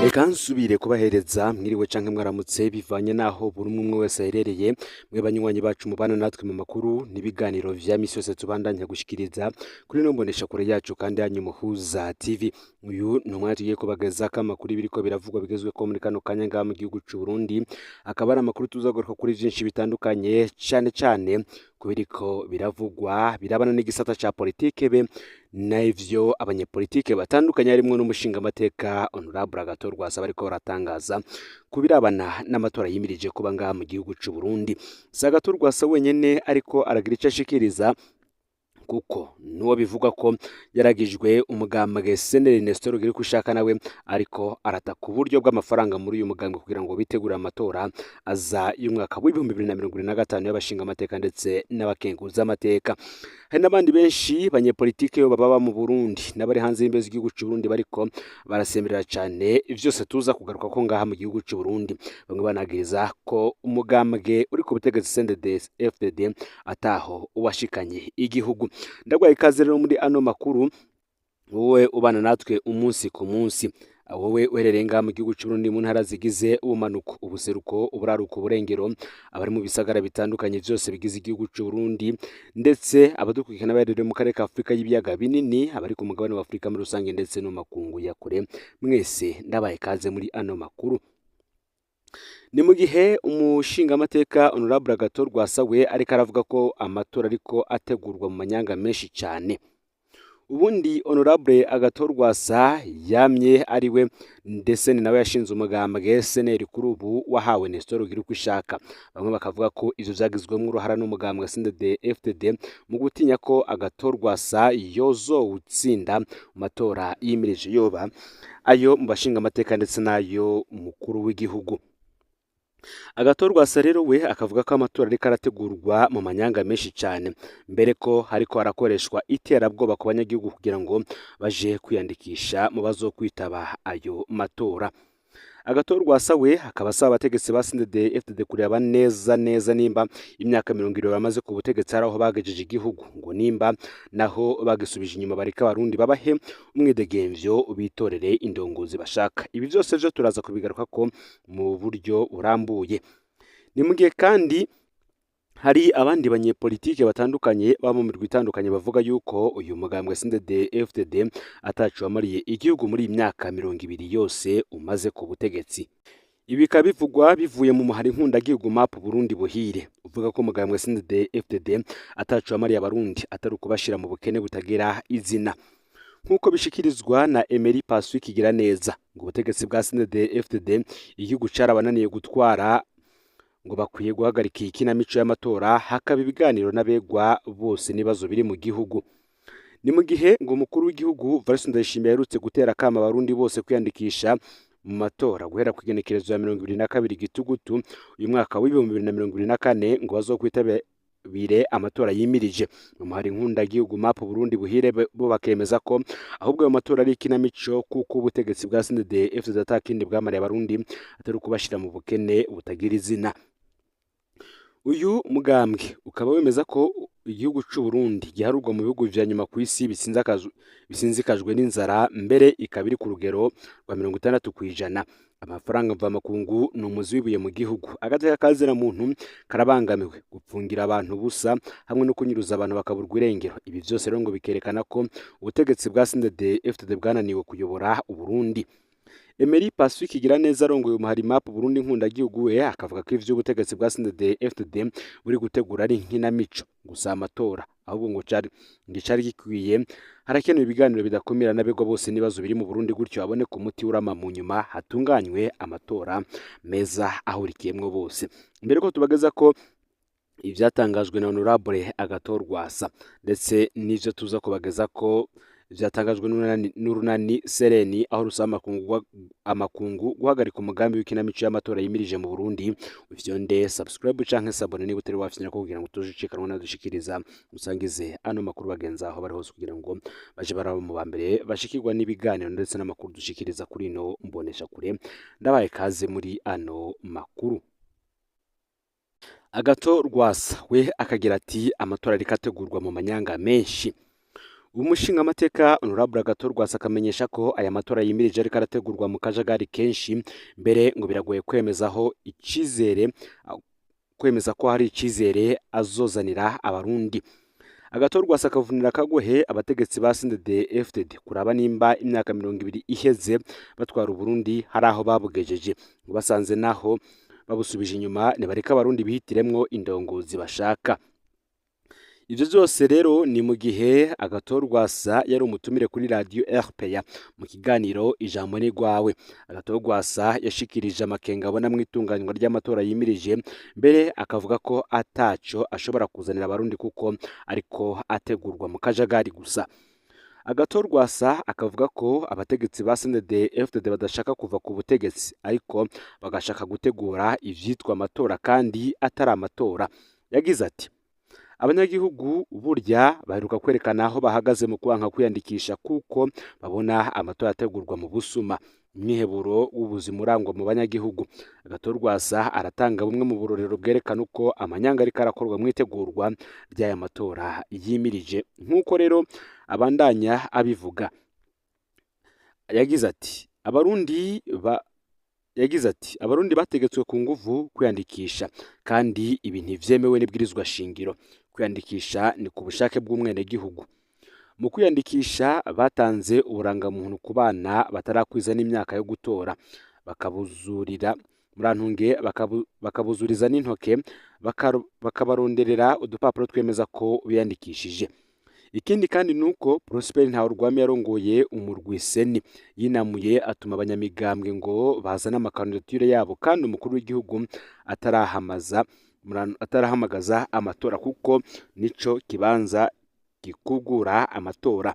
Reka nsubire kubahereza mwiriwe canke mwaramutse, bivanye naho buri umwe wese aherereye. Mwe banywanyi bacu mubana natwe mu makuru n'ibiganiro vya misi yose tubandanya gushikiriza kuri no mbonesha kure yacu kandi yanyu Muhuza TV. Uyu ni umwanya tugiye kubagezako amakuru biriko biravugwa bigezweko muri kano kanya ngaha mu gihugu c'u Burundi. Akaba ari amakuru tuzagaruka kuri vyinshi bitandukanye, cane cane ku biriko biravugwa birabana n'igisata ca politike be n'ivyo abanyepolitike batandukanye, harimwo n'umushingamateka Honorable Agathon Rwasa, bariko baratangaza ku birabana n'amatora yimirije kuba ngaha mu gihugu c'u Burundi. Si Agathon Rwasa wenyene ariko aragira ico ashikiriza, kuko nuwo bivugwa ko yaragijwe umugambwe CNL, Nestor Girikushaka, nawe ariko arataka uburyo bw'amafaranga muri uyu mugambwe kugira ngo bitegure amatora aza y'umwaka w'2025 y'abashingamateka ndetse n'abakenguzamateka. Hari n'abandi benshi banyepolitike baba mu Burundi n'abari hanze y'imbibe z'igihugu c'u Burundi bariko barasemerera cane, vyose tuza kugaruka ko ngaha mu gihugu c'u Burundi. Bamwe banagiriza ko umugambwe uri ku butegetsi CNDD FDD ataho washikanye igihugu. Ndagwaye ikaze rero muri ano makuru, wowe ubana natwe umunsi ku munsi, wowe uherereye ngaha mu gihugu c'u Burundi mu ntara zigize ubumanuko, ubuseruko, uburaruko, uburengero, abari mu bisagara bitandukanye vyose bigize igihugu c'u Burundi, ndetse abadukurikirana baherereye mu karere ka Afurika y'ibiyaga binini, abari ku mugabane wa Afurika muri rusange, ndetse no makungu ya kure, mwese ndabaye ikaze muri ano makuru. Ni mu gihe umushingamateka Honorable Agathon Rwasa we ariko aravuga ko amatora ariko ategurwa mu manyanga menshi cyane. Ubundi Honorable Agathon Rwasa yamye ari we, ndetse ni nawe yashinze umugambwe CNL kuri ubu wahawe Nestor Girikushaka. Bamwe bakavuga ko ivyo vyagizwemwo uruhara n'umugambwe CNDD FDD mu gutinya ko Agathon Rwasa yozowutsinda mu matora yimirije, yoba ayo mu bashingamateka ndetse n'ayo umukuru w'igihugu. Agathon Rwasa rero we akavuga ko amatora ariko arategurwa mu manyanga menshi cyane, mbere ko hariko harakoreshwa iterabwoba ku banyagihugu kugira ngo baje kwiyandikisha mu bazokwitaba ayo matora. Agathon Rwasa we akaba asaba abategetsi ba CNDD FDD kureba neza neza nimba imyaka 70 bamaze ku butegetsi hari aho bagejeje igihugu, ngo nimba naho bagisubije inyuma bareka Abarundi babahe umwidegemvyo bitorere indongozi bashaka. Ibi byose vyo turaza kubigaruka ko mu buryo burambuye. Ni mu gihe kandi hari abandi banyepolitike batandukanye baba mu mirwi itandukanye bavuga yuko uyu mugambwe CNDD FDD ataco wamariye igihugu muri iyi myaka 20 yose umaze ku butegetsi. Ibi bikaba bivugwa bivuye mu muhari Nkundagihugu MAP Burundi Buhire, uvuga ko umugambwe CNDD FDD ataco wamariye Abarundi atari ukubashira mu bukene butagira izina. Nk'uko bishikirizwa na Emery Pacifique Igiraneza, ngo ubutegetsi bwa CNDD FDD igihugu carabananiye gutwara, ngo bakwiye guhagarika iyi kinamico y'amatora, hakaba ibiganiro n'abegwa bose n'ibibazo biri mu gihugu. Ni mu gihe ngo umukuru w'igihugu Evariste Ndayishimiye aherutse gutera akamo Abarundi bose kwiyandikisha mu matora guhera ku igenekerezo ya 22 Gitugutu uyu mwaka w'2024, ngo bazokwitabire amatora yimirije. Mu muhari Nkundagihugu MAP Burundi Buhire bo bakemeza ko ahubwo ayo matora ari ikinamico, kuko ubutegetsi bwa CNDD FDD atakindi bwamariye Abarundi atari ukubashira mu bukene butagira izina. Uyu mugambwe ukaba wemeza ko igihugu c'u Burundi giharurwa mu bihugu vya nyuma kw'isi bisinzikajwe n'inzara, mbere ikaba iri ku rugero rwa 60%. Amafaranga mvamakungu ni umuzi w'ibuye mu gihugu. Agateka kazina muntu karabangamiwe, gupfungira abantu ubusa hamwe no kunyuruza abantu bakaburwa irengero. Ibi vyose rero ngo bikerekana ko ubutegetsi bwa CNDD FDD bwananiwe kuyobora Uburundi. Emery Pacifique Igiraneza arongoye umuhari MAP Burundi Nkundagihugu we akavuga ko ivy'ubutegetsi bwa CNDD FDD buri gutegura ari inkinamico gusa amatora, ahubwo ngo cari ngo icari gikwiye harakenewe ibiganiro bidakumira n'abegwa bose n'ibibazo biri mu Burundi, gutyo haboneke umuti urama, mu nyuma hatunganywe amatora meza ahurikiyemwo bose. Mbere ko tubageza ko ivyatangajwe na Honorable Agathon Rwasa ndetse n'ivyo tuza kubageza ko vyatangajwe n'urunani Sereni, aho rusaba amakungu guhagarika umugambi w'ikinamico y'amatora yimirije mu Burundi, ufyonde subscribe canke s'abonner niba utari wafyonda ko, kugira ngo tuje ucikanwa nadushikiriza. Musangize ano makuru bagenzi aho bari hose kugira ngo baje baraba mu ba mbere bashikirwa n'ibiganiro ndetse n'amakuru dushikiriza kuri ino mbonesha kure. Ndabaye kaze muri ano makuru. Agathon Rwasa we akagira ati: "Amatora ariko ategurwa mu manyanga menshi." Umushingamateka Honorable Agathon Rwasa akamenyesha ko aya matora yimirije ariko arategurwa mu kajagari kenshi, mbere ngo biragoye kwemezaho icizere, kwemeza ko hari icizere azozanira abarundi. Agathon Rwasa akavunira akagohe abategetsi ba CNDD-FDD kuraba nimba imyaka 20 iheze batwara Uburundi hari aho babugejeje, ngo basanze naho babusubije inyuma nibareka abarundi bihitiremwo indongozi bashaka. Ivyo vyose rero ni mu gihe Agathon Rwasa yari umutumire kuri radio RPA mu kiganiro Ijambo ni rwawe. Agathon Rwasa yashikirije amakenga abona mw'itunganywa ry'amatora yimirije, mbere akavuga ko ataco ashobora kuzanira abarundi kuko ariko ategurwa mu kajagari gusa. Agathon Rwasa akavuga ko abategetsi ba CNDD-FDD badashaka kuva ku butegetsi, ariko bagashaka gutegura ivyitwa amatora kandi atari amatora. Yagize ati: abanyagihugu burya baheruka kwerekana aho bahagaze mu kwanka kwiyandikisha kuko babona amatora ategurwa mu busuma, umwiheburo w'ubuzima urangwa mu banyagihugu. Agathon Rwasa aratanga bumwe mu burorero bwerekana uko amanyanga ariko arakorwa mu itegurwa ry'aya matora yimirije, nk'uko rero abandanya abivuga. Yagize ati: Abarundi bategetswe ku nguvu kwiyandikisha, kandi ibi ntivyemewe n'ibwirizwa shingiro. Kwiyandikisha ni ku bushake bw'umwenegihugu. Mu kwiyandikisha batanze uburangamuntu ku bana batarakwiza n'imyaka yo gutora, bakabuzurira murantunge, bakabuzuriza n'intoke, bakabaronderera udupapuro twemeza ko biyandikishije. Ikindi kandi nuko Prosper Ntawurwami yarongoye umurwi Seni yinamuye atuma abanyamigambwe ngo bazane amakandidatire yabo, kandi umukuru w'igihugu atarahamagaza amatora kuko nico kibanza gikugura amatora.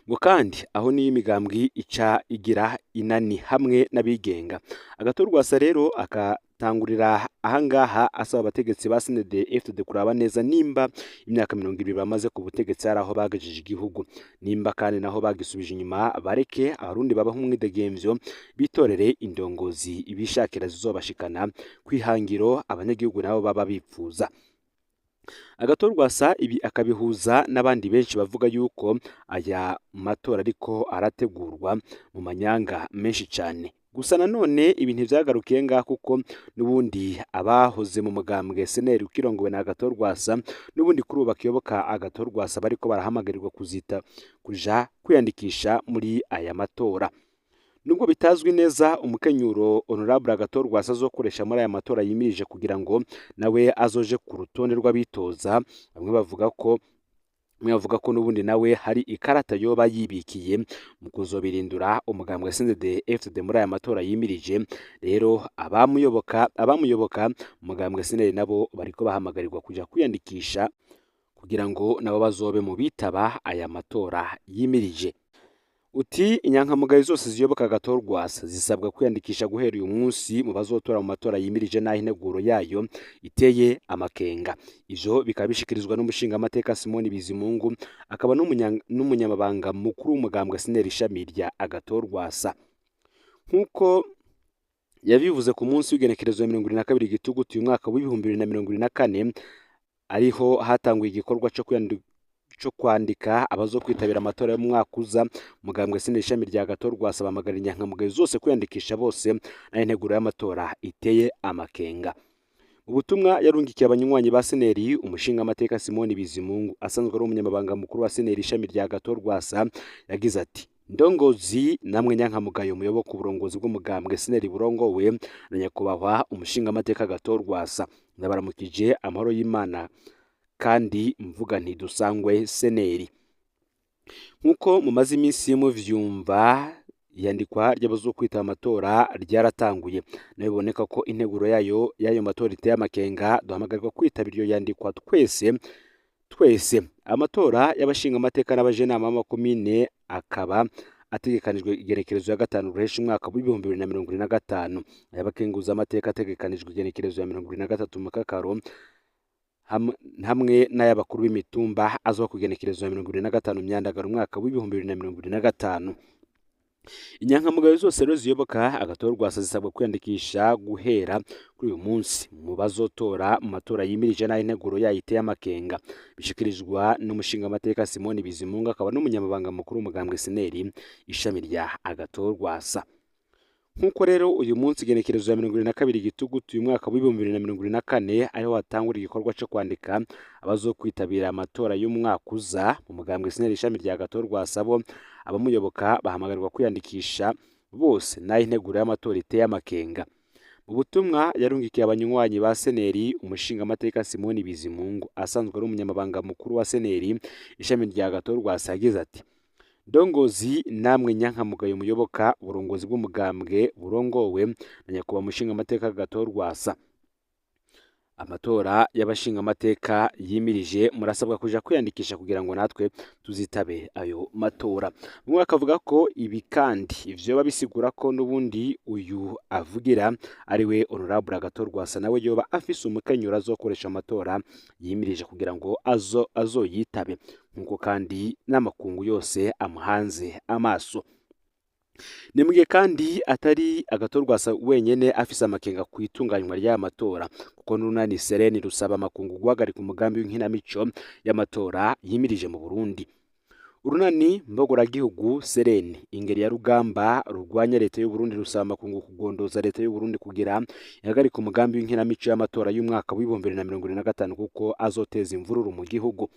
Ngo kandi aho niyo imigambwe ica igira inani hamwe n'abigenga. Agathon Rwasa rero akatangurira ahangaha asaba abategetsi ba CNDD-FDD kuraba neza nimba imyaka 20 bamaze ku butegetsi hari aho bagejeje igihugu, nimba kandi naho bagisubije inyuma bareke abarundi babaho umwidegemvyo, bitorere indongozi ibishakira zizobashikana kwihangiro abanyagihugu nabo baba bipfuza. Agathon Rwasa ibi akabihuza n'abandi benshi bavuga yuko aya matora ariko arategurwa mu manyanga menshi cyane. Gusa nanone ibi ntivyagarukiye ngaha, kuko n'ubundi abahoze mu mugambwe SNL ukirongowe na Agathon Rwasa n'ubundi kuri ubu bakiyoboka Agathon Rwasa bariko barahamagarirwa kuzita kuja kwiyandikisha muri aya matora. Nubwo bitazwi neza umukenyuro Honorable Agathon Rwasa azokoresha muri aya matora yimirije kugira ngo nawe azoje ku rutonde rw'abitoza, bamwe bavuga ko n'ubundi nawe hari ikarata yoba yibikiye mu kuzobirindura umugambwe CNDD-FDD muri aya matora yimirije. Rero abamuyoboka umugambwe SNL nabo bariko bahamagarirwa kuja kwiyandikisha kugira ngo nabo bazobe mu bitaba aya matora yimirije. Uti inyankamugayo zose ziyoboka Agathon Rwasa zisabwa kwiyandikisha guhera uyu munsi mu bazotora mu matora yimirije, n'aho integuro yayo iteye amakenga. Ivyo bikaba bishikirizwa n'umushingamateka Simoni Bizimungu, akaba n'umunyamabanga mukuru w'umugambwe SNL ishami rya Agathon Rwasa. Nk'uko yabivuze ku munsi w'igenekerezo ya 22 Gitugutu uyu mwaka w'2024, ariho hatanguye igikorwa cyo kwandika abazo kwitabira amatora y'umwaka uza, mugambwe SNL ishami rya Agathon Rwasa bamagara inyankamugayo zose kwiyandikisha bose, nayo integuro y'amatora iteye amakenga. Mu butumwa yarungikiye abanywanyi ba SNL, umushingamateka Simoni Bizimungu asanzwe ari umunyamabanga mukuru wa SNL ishami rya Agathon Rwasa yagize ati: ndongozi namwe nyankamugayo muyoboka uburongozi bw'umugambwe SNL burongowe na nyakubahwa umushingamateka Agathon Rwasa, ndabaramukije amahoro y'Imana kandi mvuga nti dusangwe SNL. Nkuko mumaze iminsi muvyumva, iyandikwa ry'abazokwitaba amatora ryaratanguye, nayo biboneka ko integuro yayo y'ayo matora iteye amakenga. Duhamagarirwa kwitabira iyo yandikwa twese twese. Amatora y'abashingamateka n'abajenama b'amakomine akaba ategekanijwe igenekerezo ya 5 Ruheshi umwaka w'2025, ay'abakenguza amateka ategekanijwe igenekerezo ya 23 Mukakaro, hamwe n'ay'abakuru b'imitumba azoba ku igenekerezo ya 25 Myandagaro umwaka w'2025. Inyankamugayo zose rero ziyoboka Agathon Rwasa zisabwa kwiyandikisha guhera kuri uyu munsi mu bazotora mu matora yimirije, n'aho integuro yayo iteye amakenga. Bishikirizwa n'umushingamateka Simoni Bizimungu, akaba n'umunyamabanga mukuru w'umugambwe SNL ishami rya Agathon Rwasa. Nk'uko rero uyu munsi igenekerezo ya 22 Gitugutu uyu mwaka w'2024 ariho hatangura igikorwa cyo kwandika abazokwitabira amatora y'umwaka uza mu mugambwe SNL ishami rya Agathon Rwasa, bo abamuyoboka bahamagarirwa kwiyandikisha bose, n'aho integuro y'amatora iteye amakenga. Mu butumwa yarungikiye abanywanyi ba SNL, umushingamateka Simoni Bizimungu asanzwe ari umunyamabanga mukuru wa SNL ishami rya Agathon Rwasa yagize ati: "Ndongozi namwe nyankamugayo muyoboka uburongozi bw'umugambwe burongowe na nyakubahwa umushingamateka Agathon Rwasa, amatora y'abashingamateka yimirije, murasabwa kuja kwiyandikisha kugira ngo natwe tuzitabe ayo matora." Bamwe bakavuga ko ibi kandi ivyoba bisigura ko n'ubundi uyu avugira ari we Honorable Agathon Rwasa, nawe yoba afise umukenyuro azokoresha amatora yimirije kugira ngo azoyitabe, nk'uko kandi n'amakungu yose amuhanze amaso. Ni mugihe kandi atari Agathon Rwasa wenyene afise amakenga ku itunganywa ry'aya matora, kuko n'urunani Sereni rusaba amakungu guhagarika umugambi w'inkinamico y'amatora yimirije mu Burundi. Urunani mbogoragihugu Sereni ingeri ya rugamba rurwanya leta y'u Burundi rusaba amakungu kugondoza leta y'u Burundi kugira ihagarike umugambi w'inkinamico y'amatora y'umwaka w'2025 kuko azoteza imvururu mu gihugu.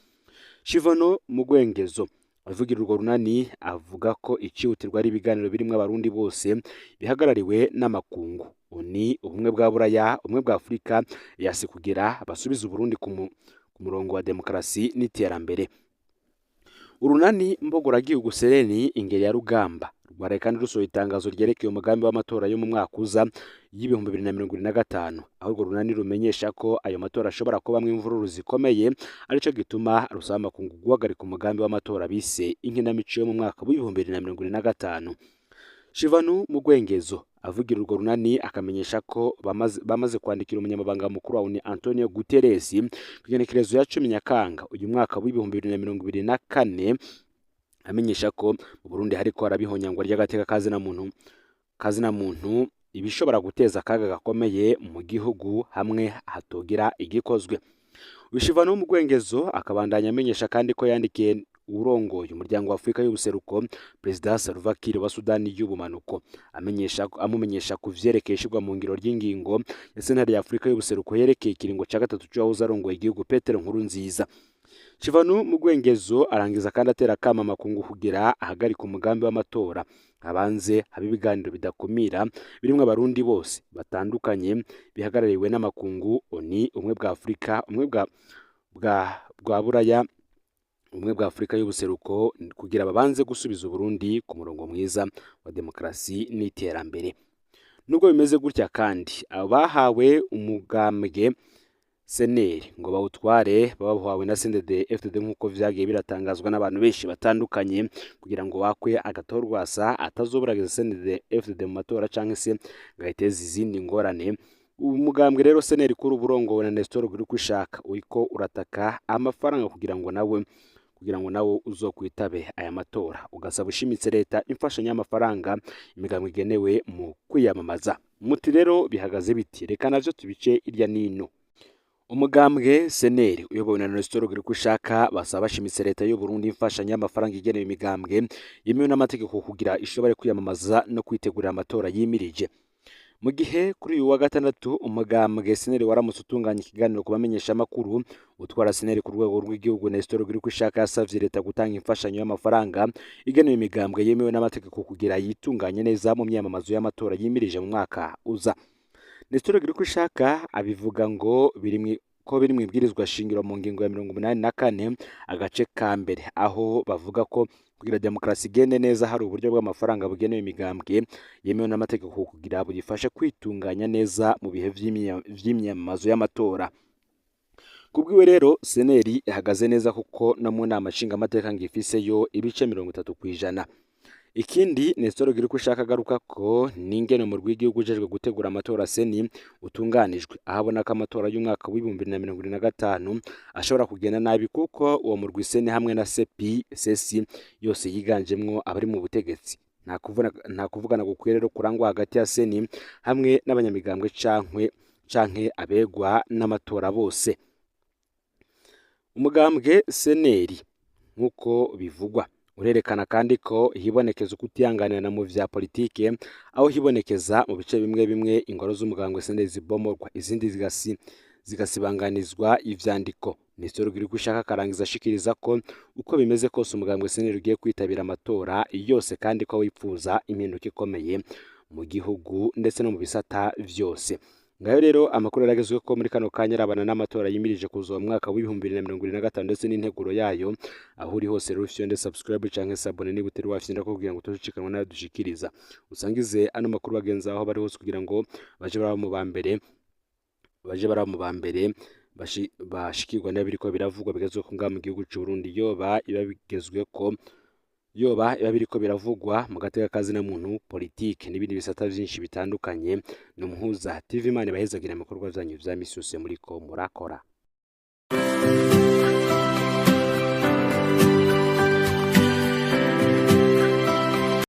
Shivono Mugwengezo avugira urwo runani avuga ko icihutirwa ari ibiganiro birimwo abarundi bose bihagarariwe n'amakungu, ONU, ubumwe bwa Buraya, ubumwe bwa Afurika, yasi, kugira basubize Uburundi ku murongo wa demokarasi n'iterambere. Urunani mbogoragihugu Sereni ingeri ya rugamba rwaraye kandi rusohoye itangazo ryerekeye umugambi w'amatora yo mu mwaka uza y'2025, aho urwo runani rumenyesha ko ayo matora ashobora kubamwo imvururu zikomeye, arico gituma rusaba amakungu guhagarika umugambi w'amatora bise inkinamico yo mu mwaka w'2025. Shivanu Mugwengezo avugira urwo runani akamenyesha ko bamaze kwandikira umunyamabanga mukuru wa ONU Antonio Guterres ku igenekerezo ya 10 Nyakanga uyu mwaka w'2024, amenyesha ko mu Burundi hariko harabihonyangwa ry'agateka kazina muntu, ibishobora guteza akaga gakomeye mu gihugu hamwe hatogira igikozwe. Ushivano Mugwengezo akabandanya amenyesha kandi ko yandikiye urongoye umuryango wa Afurika y'ubuseruko, Perezida Salva Kiir wa Sudani y'ubumanuko, amenyesha amumenyesha ku vyerekeye ishirwa mu ngiro ry'ingingo ya sentare ya Afurika y'ubuseruko yerekeye ikiringo ca gatatu c'uwahoze arongoye igihugu Petero Nkurunziza. Shivanu Mugwengezo arangiza kandi atera akama amakungu kugira ahagarika umugambi w'amatora, habanze habe ibiganiro bidakumira birimwo abarundi bose batandukanye bihagarariwe n'amakungu, ONU, ubumwe bwa Afurika, ubumwe bwa Buraya, ubumwe bwa Afurika y'ubuseruko, kugira babanze gusubiza Uburundi ku murongo mwiza wa demokarasi n'iterambere. Nubwo bimeze gutya kandi, abahawe umugambwe SNL ngo bawutware babahawe na CNDD FDD, nk'uko vyagiye biratangazwa n'abantu benshi batandukanye, kugira ngo bakwe Agathon Rwasa atazoburagiza CNDD FDD mu matora canke se ngo ayiteze izindi ngorane. Umugambwe rero SNL kuri uburongowe na Nestor Girukishaka uriko urataka amafaranga kugira ngo nawe uzokwitabe aya matora, ugasaba ushimitse leta imfashanyo y'amafaranga imigambwe igenewe mu kwiyamamaza. Muti rero bihagaze biti? Reka navyo tubice irya nino. Umugambwe SNL uyobowe na Nestor Girukishaka basaba bashimitse leta y'u Burundi imfashanyo y'amafaranga igenewe imigambwe yemewe n'amategeko kugira ishobore kwiyamamaza no kwitegurira amatora yimirije. Mu gihe kuri uyu wa gatandatu umugambwe SNL waramutse utunganya ikiganiro ku bamenyeshamakuru, utwara SNL ku rwego rw'igihugu Nestor Girukishaka yasavye leta gutanga imfashanyo y'amafaranga igenewe imigambwe yemewe n'amategeko kugira yitunganye neza mu myamamazo y'amatora yimirije mu mwaka uza. Nestor Girukishaka abivuga ngo biri ko biri mu ibwirizwa shingiro mu ngingo ya 84 agace ka mbere, aho bavuga ko kugira demokarasi igende neza hari uburyo bw'amafaranga bugenewe imigambwe yemewe n'amategeko kugira buyifashe kwitunganya neza mu bihe vy'imyamamazo y'amatora. Kubwiwe rero, SNL ihagaze neza kuko no mu nama nshingamateka ngo ifiseyo ibice 30%. Ikindi Nestor Girukishaka agaruka ko n'ingene umurwi w'igihugu ujejwe gutegura amatora CENI utunganijwe, aho abona ko amatora y'umwaka w'2025 ashobora kugenda nabi kuko uwo murwi CENI hamwe na CPI CECI yose yiganjemwo abari mu butegetsi. Nta kuvugana gukwiye rero kurangwa hagati ya CENI hamwe n'abanyamigambwe canke abegwa n'amatora bose. Umugambwe CNL, nk'uko bivugwa, urerekana kandi ko hibonekeza ukutihanganirana mu vya politike, aho hibonekeza mu bice bimwe bimwe ingoro z'umugambwe CNL zibomorwa, izindi zigasibanganizwa ivyandiko. Nestor Girikushaka akarangiza ashikiriza ko uko bimeze kose umugambwe CNL ugiye kwitabira amatora yose, kandi ko wipfuza impinduka ikomeye mu gihugu ndetse no mu bisata vyose. Ngayo rero amakuru yaragezweho ko muri kano kanya arabana n'amatora yimirije kuza mu mwaka w'2025 ndetse n'integuro yayo. Aho uri hose rero, ufyonde subscribe canke s'abonner niba utari wafyonda, kugira ngo utashikanwa nayo dushikiriza. Usangize ano makuru bagenzi aho bari hose, kugira ngo baje baraba mu ba mbere bashikirwa n'ibiriko biravugwa bigezweho ngaha mu gihugu c'u Burundi, yoba iba bigezweko, yoba iba biriko biravugwa mu gateka kazina muntu, politike n'ibindi bisata vyinshi bitandukanye. Ni Umuhuza TV. Imana ibahezagira ibikorwa vyanyu vya misi yose muriko murakora.